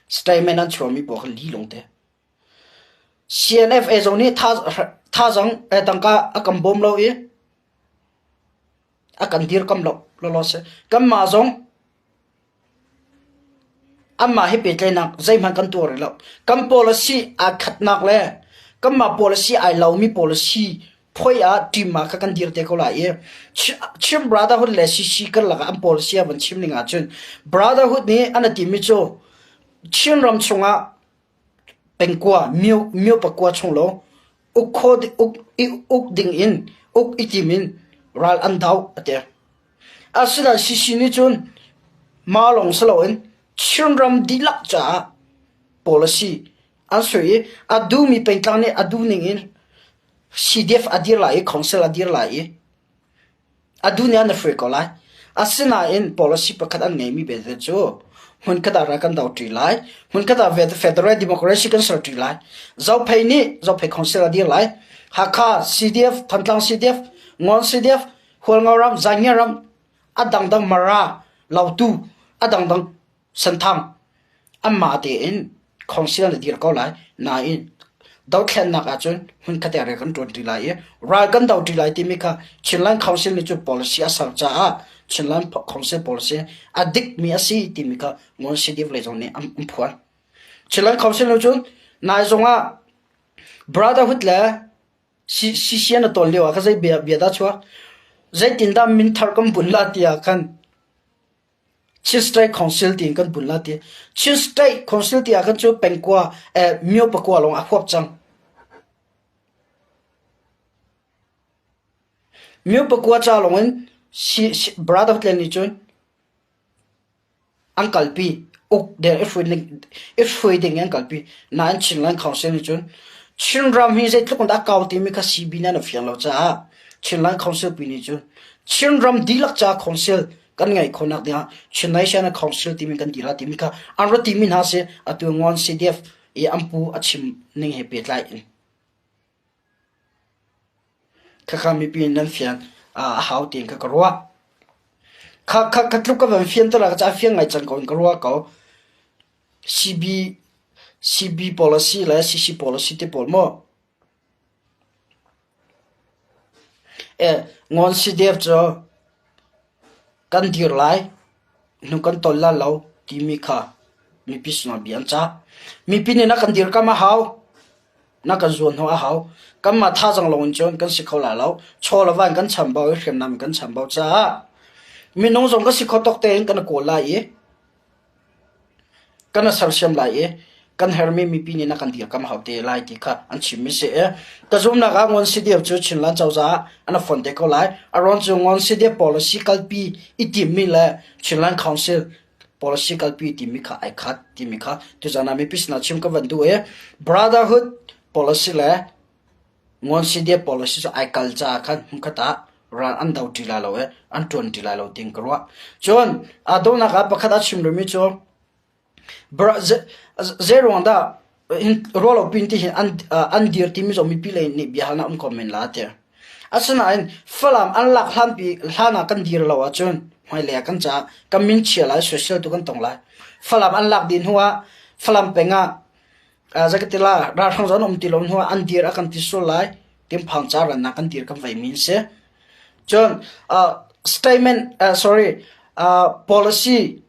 Statement an chuahmi pawl kha lih lawngte. CNFA zong nih thazaang tangka a kan bawm lo i a kan dirkamh lo lawlaw si. Kanmah zong anmah he pehtlaihnak zeihmanh kan tuah rih lo. Kan policy aa khatnak le kanmah policy ai lomi policy phoi ah team ah kha kan dir te ko lai i Chin Brotherhood le CC karlak ah an policy a van chim ning ahcun Brotherhood nih an timi cu Chin ram chungah pengkua myo pakua chung lo. Uk kho uk i uk ding in uk i tim in ral an do a ti. Asinain CC nih cun mah lawng si loin Chinram dihlak caah policy an sui i a duhmi pengtlang nih a duh ning in CDF a dir lai i council a dir lai i a duh nih an i hruai ko lai. Asinain policy pakhat an ngeimi belte cu hmunkhat ah ral kan do ṭi lai, hmunkhat ah federal democracy kan ser ṭi lai. Zophei nih Zophei council a dir lai. Hakha CDF, Thantlang CDF, Ngawn CDF, Hualngo ram, Zaingia ram, a dangdang Mara, Lautu, a dangdang Senthang anmah tein council an dir ko lai. Nain dothlennak ahcun hmunkhat ah rian kan ṭuan ṭi lai i ral kan do ṭi lai timi kha Chinland Council nih cun policy a ser caah Chinland Council policy a dikmi a si timi kha Ngun CDF lei zong nih an phuan. Chinland Council nih cun nai zongah Brotherhood le CCN a tawn lio ah kha zei bia, bia dah chuak? Zeitindah minthar kan bun la tiah khan Chin State Council tiin kan bun la ti. Chin State Council ti ah khan cu pengkua eh myo pakua lawng a huap cang. Myo pakua ca lawng in Brotherhood le nih cun An kalpi. Uk der i hruai ding in an kalpi. Nain Chinland Council nih cun Chinram hi zeitluk in dah a kau timi kha CB nih an fiang lo caah Chinland Council pi nih cun Chinram dihlak caah council kan ngeih khawhnak dingah Chin National Council timi kan dir timi kha an ra timi hna si atu Ngawn CDF i an pu a chim ning he pehtlai in. Khakha mipi nan fian a hau tiin kha ka ruah. Kha kha kha tluk ka van fian te la ka ca fiang ngai cang ko in ka ruah ko. CB CB policy le CC policy te pawl maw? Eh, Ngawn CDF cu Kan dir lai, hnu kan tol lai lo timi kha mipi sinah bia an cah. Mipi nih na kan dirkamh a hau, na kan zuanhnawh a hau. Kanmah thazaang lawng in cun kan si kho lai lo. Chaw le va in kan chambau i hriamnam in kan chambau caah minung zong kan si kho tawk tein kan i kawl lai i Kan i sersiam lai i kan hermi mipi nih na kan dirkamh hau te lai ti kha an chimmi si i ka zumhnak ah Ngon Sidiap cu Chinland cozah ah an i fon te ko lai. A ruang cu Ngon Sidiap policy kalpi i timmi le Chinland Council policy kalpi i timmi kha ai khat timi kha tuzan ah mipi sinah chim ka van duh i Brotherhood policy le Ngon Sidiap policy cu ai kal caah khan hmunkhat ah ral an do ṭi lai lo i an ṭuan ṭi lai lo tiin ka ruah. Cun aa dawhnak ah pakhat a chim rihmi cu Zeiruang dah ruahlopi in tihin an dir timi zong mipi lei nih biahalnak um ko men la tiah. Asinain Falam an lak hlanpi hlan ah kan dir lo ahcun hmailei ah kan caah kan min chia lai, soisel tu kan tong lai. Falam an lak dih hnu ah Falam peng ah zakatila ralhrang zong an um ti lo hnu ah an dir a kan ti sual lai timphang ca rannak kan dir kan vei mi an si. Cun statement sorry policy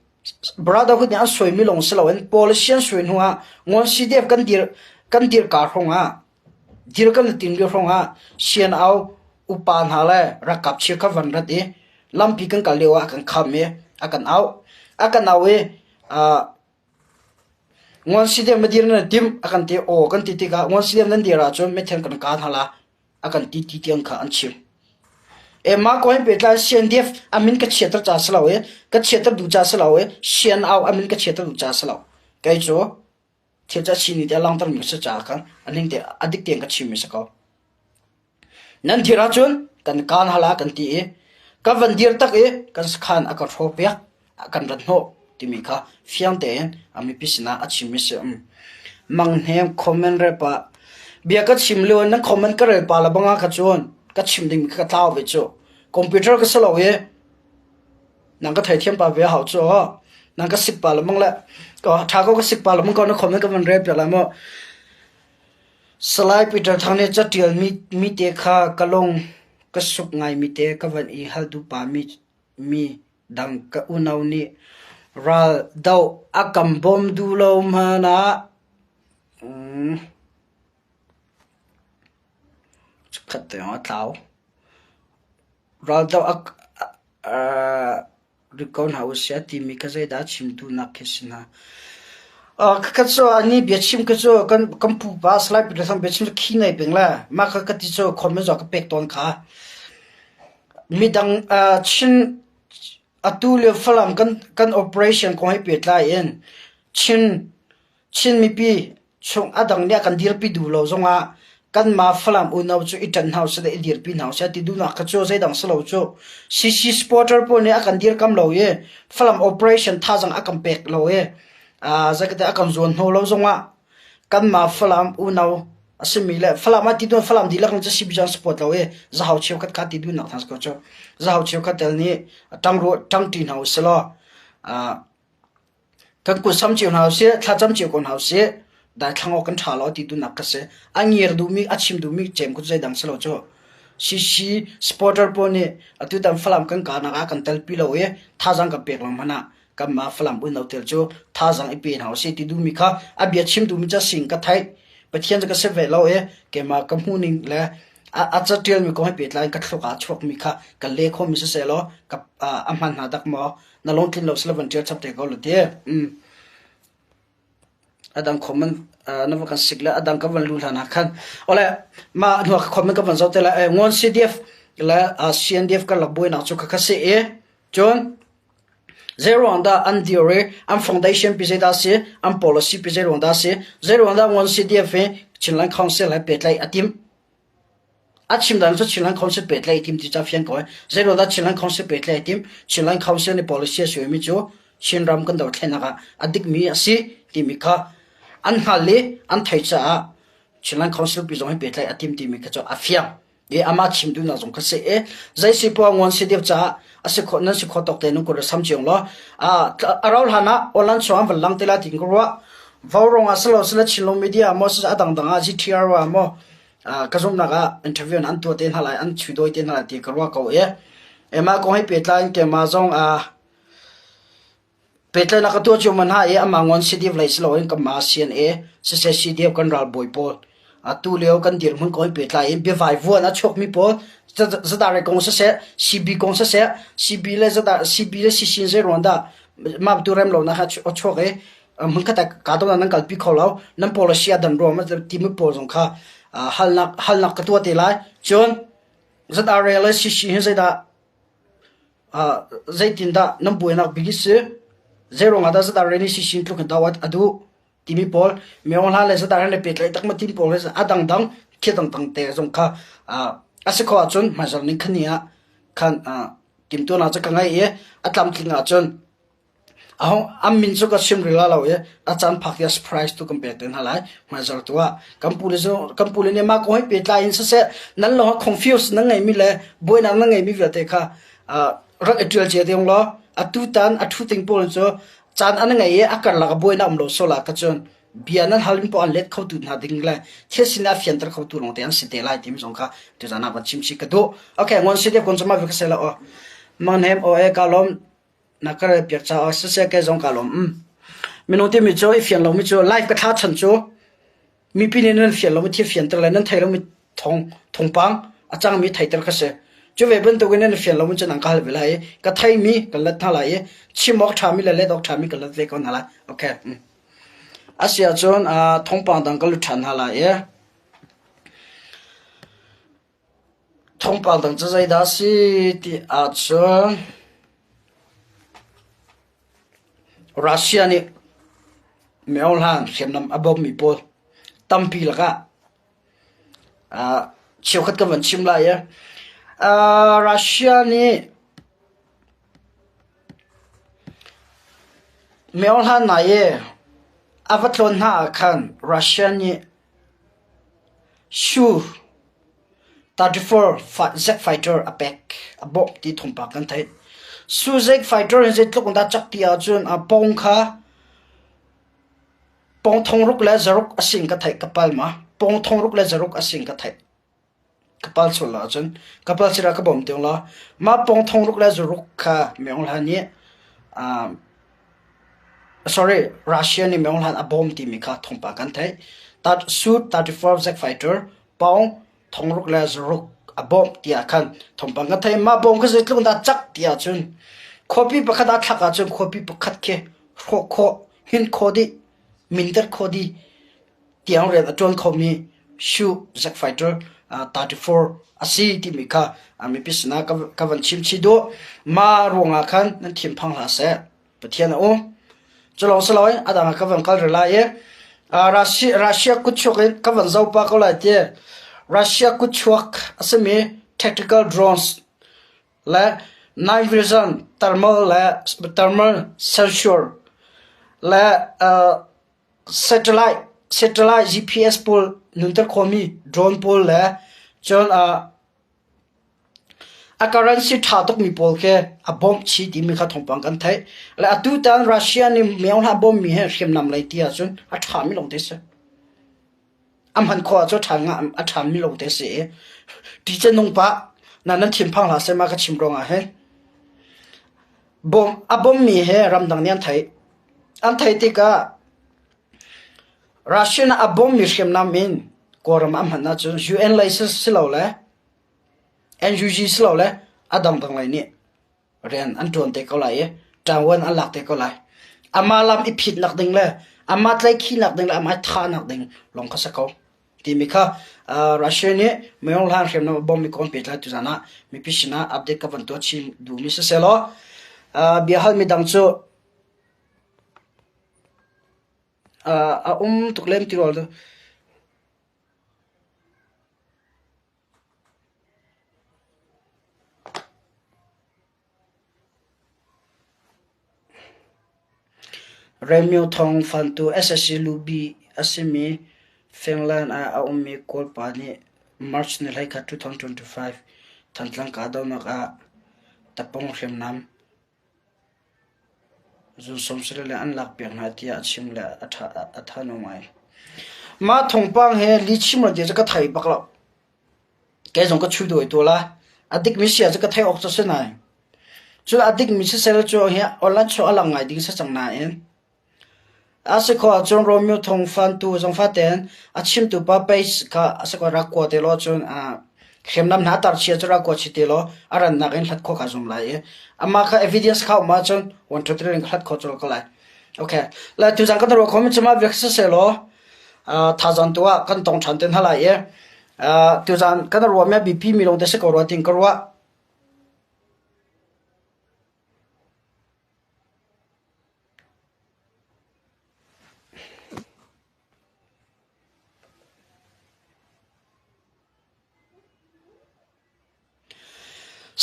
Brotherhood nih an suaimi lawng si loin policy an suai hnuah Ngawn CDF kan dir kan dirka hrawngah dir kan i tim lio hrawngah CNO upa hna le ralkap cheukhat van rat i lampi kan kal lio ah a kan kham i a kan auh. A kan auh i Ngawn CDF na dir nan i tim a kan ti. Aw kan ti tikah Ngawn CDF nan dir ahcun meithal kan kah hna la a kan ti ti tiang kha an chim. Mah kong he pehtlai CNDF a min ka chiatter ca si lo i ka chiatter duh ca si lo i CNO a min ka chiatter duh ca si lo. Kei cu thil ca chin te a langhter mi si caah khan a ning te a dik tein ka chim mi si ko. Nan dir ahcun kan kaan hala kan ti i ka van dir tak i kan sakhan a kan hrawh piak a kan rat hnawh timi kha fiang tein a mipi sinah a chim mi si. Manghnem comment rel pah. Bia ka chim lio in nan comment ka rel pa le banga kha cun ka chim ding kha ka tlau ve cu. Computer ka si lo i nang ka theithiam pa ve hau cu nang ka sik pa le mang le tha ko ka sik pa le mang ko na comment ka van rel piak lai mu. Salai Peter Thang nih catial mi mi te kha ka lung ka suk ngai mi te ka van i hal duh pa mi mi dang ka unau nih ral doh a kan bawm duh lo hmanh ah chikkhat te a tlau. Ral doh a rit ko hna usih a timi kha zeidah a chim duhnak khi si hna. Ka cu ani biachim ka cu kan kan pupa Salai Peter Thang biachim cu khi nei peng le mah kha ka ti cu comment zong ka pek tawn kha. Midang Chin atu lio Falam kan kan operation kong he pehtlai in Chin Chin mipi chung a dang nih a kan dirpi duh lo zongah kanmah Falam unau cu i ṭanh hna usih le i dirpi hna usih ti duhnak kha cu zeidang si lo cu CC supporter pawl nih a kan dirkam lo i Falam operation thazang a kan pek lo i zeikate a kan zuan hnaw lo zongah kanmah Falam unau a simi le Falam ah ti duh Falam dihlak in cu CB an support lo i zahau cheukhat kha ti duhnak hna si ko cu zahau cheukhat tel nih ṭang ṭangṭi hna usih law Kan kut sam cio hna usih, thlacam cio ko hna usih. Daithlang awk kan ṭha lo ti duhnak ka si. A ngir duhmi, a chim duhmi cem ku zeidang si lo cu. CC supporter pawl nih atutan Falam kan kahnak ah kan telpi lo i thazaang kan pek lo hmanh ah kanmah Falam unau tel cu thazaang i pe hna usih ti duhmi kha a bia chim duhmi cu sing ka theih. Pathian cu ka si ve lo i keimah ka hmuhning le a, a caṭialmi kong he pehtlai in ka thluak ah a chuakmi kha ka leh khawhmi siseh law ka, a hman hna dak maw na lungtlin lo sila van ṭial chap te ko la ti. Mm. A dang comment na va kan sik le a dang ka van lu hlan ah khan. Ole ma hnu ka comment ka van zoh te la ngon CDF le CNDF kan lak buainak cu kha kha si i cun zeiruang dah an dir i an foundation pi zeidah si an policy pi zeiruang dah si zeiruang dah ngon CDF hi Chinland Council he pehtlaih a timh A chim dan cu Chinland Council pehtlaih i tim ti ca fiang ko ai. Zeiruang dah Chinland Council pehtlaih i tim? Chinland Council nih policy a suaimi cu Chinram kan dothlennak ah a dikmi a si timi kha an hngal i an theih caah Chinland Council pi zong hi pehtlaih a tim timi kha cu a fiang. I amah chim duhnak zong kha si i zei si poah nguan si deuh caah a si khawh nan si khawh tawk te nan kut sam ciong law a rau hlan ah online chung an van lang te la tin ka ruah. Vaurawng ah silo sila Chinlung media maw sila a dangdang ah GTR ah maw ka zumhnak ah interview an tuah te hna lai an chuidoi te hna lai ti ka ruah ko i emah kong he pehtlai in keimah zong pehtlaihnak ka tuah cio man ha i amah ngon CDF lei si loin kanmah CNA siseh CDF kan ralbawi pawl atu lio kan dirhmun kong he pehtlai in biavai vuan a chuakmi pawl zadare kong siseh CB kong siseh CB le zadar CB le CC zei ruang dah mah tu rem lonak a chuak i hmunkhat ah kahdohnak nan kalpi kho lo nan policy a dan ruang timi pawl zong kha halnak halnak ka tuah te lai cun ZRA le CC hi zeidah zeitindah nan buainak bik si zeiruang ah dah ZRA nih CC tluk in dah a duh timi pawl Myo Hla le ZRA le pehtlaih tak ma tim pawl he a dangdang thil dangdang te zong kha a si kho ahcun hmaizarh ning khan ni ah khan timtuahnak cu ka ngei i a tlamtling ahcun An min cu ka chim rih lai lo i a caan phak tiah surprise tu kan pek te hna lai. Hmaizarh tu ah kan pule cu kan pule nih mah kong he pehtlai in siseh nan lawng ah confuse nan ngeihmi le buainak nan ngeihmi vialte kha rak i ṭial cia ding law atu tan a ṭhu ting pawl cu caan an ngei i a karlak ah buainak um lo sual ah ka cun bia nan hal in poah an let khotu hna ding le thil sin a fianter khotu lawngte an si te lai timi zong kha tuzaan ah van chim chih ka duh. Okay, ngon si deuh kon cuma vi ka se la aw. Mang nem aw e ka lawm Na ka relpiak caah siseh kei zong kaa lawm. Minung timi cu i fian lomi cu live ka thla chan cu mipi nih nan fian lomi thil fianter le nan thei lomi thawng thawngpang a cangmi theiter kha si. Cu ve bantukin nan fian lomi cu nan ka hal ve lai i ka theimi kan let hna lai i chim awk ṭhami le let awk ṭhami kan let ve ko hna lai. Okay. A si ahcun thawngpang dang ka lut ṭhan hna lai i Thawngpang dang cu zeidah a si ti ahcun Russia nih miohlan hriamnam a bawmmi pawl tampi lakah cheukhat kan van chim lai i Russia nih miohlan nai i a va tlawn hna ah khan Russia nih Su 34 jet fighter a pek, a bawmh ti thawngpang kan theih. Su jet fighter hi zeitluk in dah cak ti ahcun a pong kha pong thongruk le zaruk a si in ka theih ka pal ma. Pong thongruk le zaruk a si in ka theih. Ka pal sual lo ahcun ka pal sirah ka bawm tiang law mah pong thongruk le zaruk kha Myo Hla nih sorry Russia nih Myo Hla a bawm timi kha thawngpang kan theih. Su 34 jet fighter pong thongruk le zaruk a bawmh tiah khan thawngpang kan theih. Mah bawm kha zeitluk dah cak ti ahcun khuapi pakhat ah thlak ahcun khuapi pakhat khi hrawh khawh, hinh khawh dih. Minter kho di tiang rian a ṭuan khomi Shu Zack Fighter 34 a si timi kha mipi sinah ka van chim chih duh. Mah ruangah khan nan thinphang hlah seh. Pathian a um. Cu lawng si loin a dang ah ka van kal rih lai i Russia kutchuak in ka van zoh pah ko lai ti. Russia kutchuak a simi tactical drones le night vision thermal le thermal sensor le satellite satellite GPS pawl nunter khawhmi drone pawl le cun a currency ṭha tukmi pawl khi a bawmh chih timi kha thawngpang kan theih. Le atutan Russia nih myo hlah bawmmi hi hriamnam lei ti ahcun a ṭhami lawng te si. A hman khawh ahcun a ṭhami lawng te si i ṭih nung pah na nan thinphang hlah seh ma ka chim ruangah hin. Bawm a bawmmi hi ramdang nih an theih. An theih tikah Russia nih a bawmmi hriamnam in Kawlram ah a hman ahcun UN lei si lo le NUG si lo le a dangdang lei nih rian an ṭuan te ko lai i ṭangvuan an lak te ko lai. Amah lam i phitnak ding le amah tlaihkhihnak ding le amah i thahnak ding lawng kha si ko. Timi kha Russia nih Myong Hlan hriamnam a bawmmi kong pehtlai tuzan ah mipi sinah update ka van tuah chin duhmi siseh law bia halmi dang cu a um tuk lem ti rua lo. Remyo Thawng Fantu SSC lubi a simi Finland ah a ummi Kawl pa nih March ni 21, 2025 Thantlang kahdohnak ah tapung hriamnam Zun 90 le an lakpiak hna tiah a chim le a ṭha ngai. Mah thawngpang he lihchim lo ti cu ka thei bak lo. Kei zong ka chu dawi tu la. A dikmi sia cu ka theih awk cu si nain. Cu a dikmi sisel cu hi online chuah a lang ngai ding si cang nain. A si khawh ahcun Romeo Thawng Fantu zong fatein a chimtu pa page kha a si khawh rak kua te law cun hriamnam hna tar chia cu rak kua chih te law a rannak in hlat khawh kaa zum lai i amah kha evidence kha um ahcun 1 2 3 in hlat khawh colh ko lai. Okay. Le tuzan kan ruah khomi cuma vek siseh law thazaang tu ah kan tong ṭhan te hna lai i tuzan kan ruahmi a biapi mi lawng te si ko rua tin ka ruah.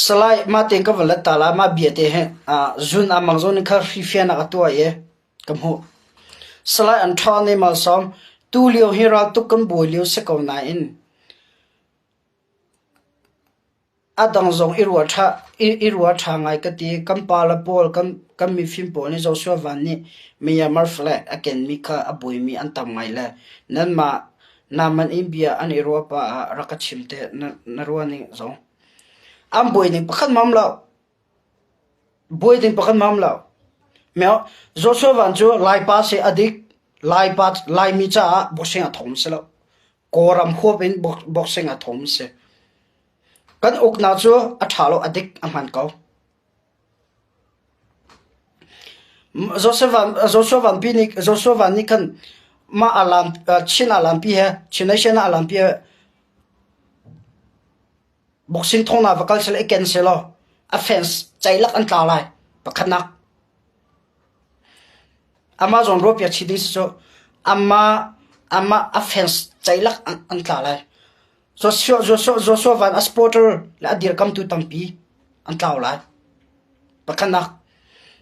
Salai mah tein ka van let ta la mah bia te hi zun a mang zawn in kha hrifianak a tuah i ka hmuh. Salai an ṭha ne malsawm tu lio hi raltuk kan buai lio si ko nain A dang zong i ruah ṭha ngai ka ti. Kan pale pawl, kan mifim pawl nih Joshua Van nih Myanmar flag a kenmi kha a buaimi an tam ngai le nanmah naman in bia an i ruah pah ah rak ka chim te na ruah ning zong. An buai ning pakhat mam lo. Buai ding pakhat mam lo. Joshua Van cu Laipa si a dik. Laipa, Laimi caah boxing a thawng si lo. Kawlram huap in boxing a thawng si. Kan uknak cu a ṭha lo, a dik, a hmaan ko. Joshua Vanpi nih Joshua Van nih khan mah alam Chin alampi he Chin Nation ah alampi he boxing thongnak va kal seh i ken seh law a fans ceilak an tla lai pakhatnak. Amah zawn ruahpiak chih ding si cu amah amah a fans ceilak an tla lai. Joshua, Joshua, Joshua van a supporter le a dirkamtu tampi an tlau lai. Pakhatnak.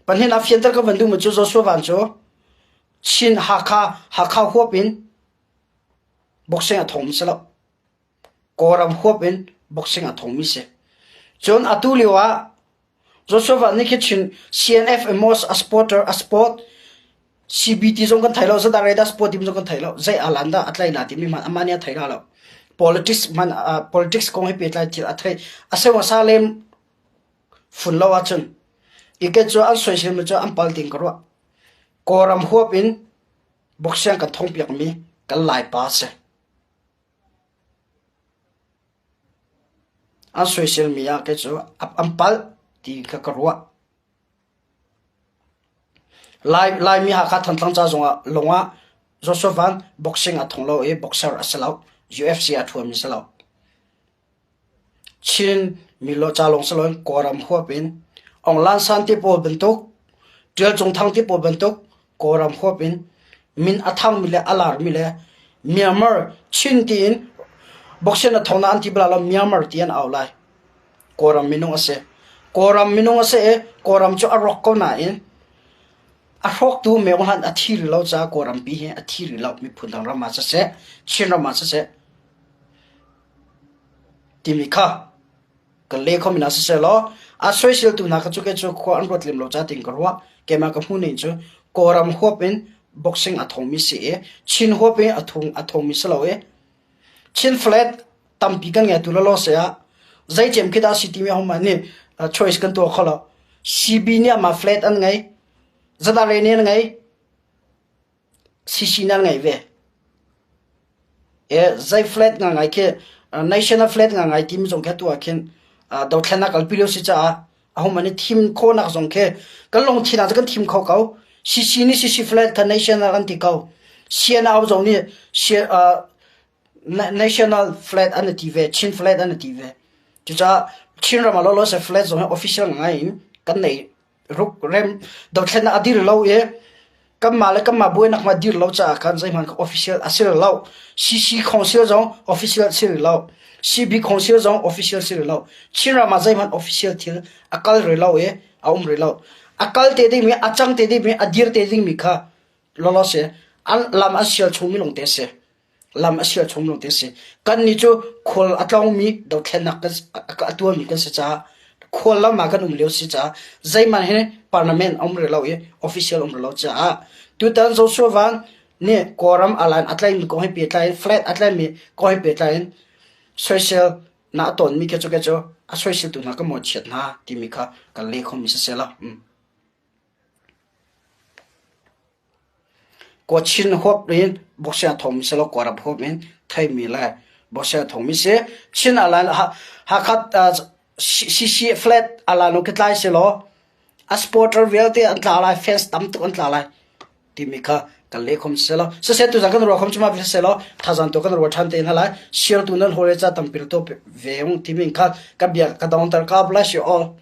Pahnihnak fianter ka van duhmi cu Joshua van cu Chin Hakha Hakha huap in boxing a thawngmi si lo. Kawlram huap in boxing a thawngmi si. Cun atu lio ah Joshua Van nih khi chin CNF Amos a supporter a sport CBT zong kan thei lo zadar dah sport team zong kan thei lo zei alan dah a tlai la timi hmanh amah nih a thei la lo politics hman politics kong he pehtlai thil a thei a seu a sa lem fun lo ahcun i ke cu an soisel mi cu an pal ding ka ruah Kawlram huap in boxing kan thong piak mi kan lai pa si An soiselmi ah kei cu an palh ti kha ka ruah. Laimi Hakha Thantlang ca zongah lawngah Joshua Van boxing a thong lo i boxer a si lo. UFC a ṭhuami si lo. Chin mi ca lawng si loin Kawlram huap in Aung La San te pawl bantuk, Ṭial Cung Thang te pawl bantuk Kawlram huap in min a thangmi le a larmi le Myanmar Chin tiin boxing a thong na an ti bala lo Myanmar ti an au lai. Kawlram minung a si. Kawlram minung a si i Kawlram cu a rawk ko nain a hrawktu Myo Hlan a thi rih lo caah Kawlrampi hi a thi rih lo. Miphun dang ram ah siseh, Chin ram ah siseh timi kha kan leh khomi hna siseh law a soiseltu hna kha cu kei cu khua an ruat lem lo ca tiin ka ruah. Keimah ka hmuh ning cu Kawlram huap in boxing a thongmi si i Chin huap in a thong a thongmi si lo i Chin flag tampi kan ngei tu lawlaw se ah zeicem khi dah si timi hohmanh nih choice kan tuah kho lo. CB nih amah flag an ngei, ZRA nih an ngei, CC nih an ngei ve. E zei flag nga ngai khi national flag nga ngai timi zong khi atu ah khin dothlennak kalpi lio si caah ahohmanh nih thim khawhnak zong khi kan lungthin ah cun kan thim kho ko. CC nih CC flag kha national an ti ko. CNO zong nih national flag an ti ve, Chin flag an ti ve. Cucaah Chinram ah lawlaw se flag zong hi official ngai in kan nei ruk rem dothlennak a dir lo i kanmah le kanmah buainak ma dir lo caah khan zeihmanh kha official a si lo. CC Council zong official si rih lo. CB Council zong official si rih lo. Chinram ah zeihmanh official thil a kal rih lo i a um rih lo. A kal te dingmi, a cang te dingmi, a dir te dingmi kha lawlaw si. An lam an sial chungmi lawng te a si. Lam a sial chung lawng te a si. Kannih cu khual a tlawngmi dothlennak kan a tuahmi kan si caah khual lam ah kan um lio si caah zeihmanh hi parliament a um rih lo i official um rih lo caah tutan Joshua Van nih Kawlram airline a tlaihmi kong he pehtlai in flight a tlaihmi kong he pehtlai in soisel na a tawnmi khi cu ke cu a soiseltu hna ka mawhchiat hna timi kha kan leh khomi siseh law. Kawchin huap in boksia thawngmi si lo Kawlram huap in theimi le boksia thawngmi si. Chin airline Hakha CC flat airline khi tlai selaw a supporter vialte an tla lai, fans tam tuk an tla lai timi kha kan leh khom selaw. Siseh tuzan kan ruah khom cu ma selaw thazang tu kan ruah ṭhan te hna lai. Siartu nan hawi ca tampi to ve ung timi kha ka bia ka dongter. God bless you all.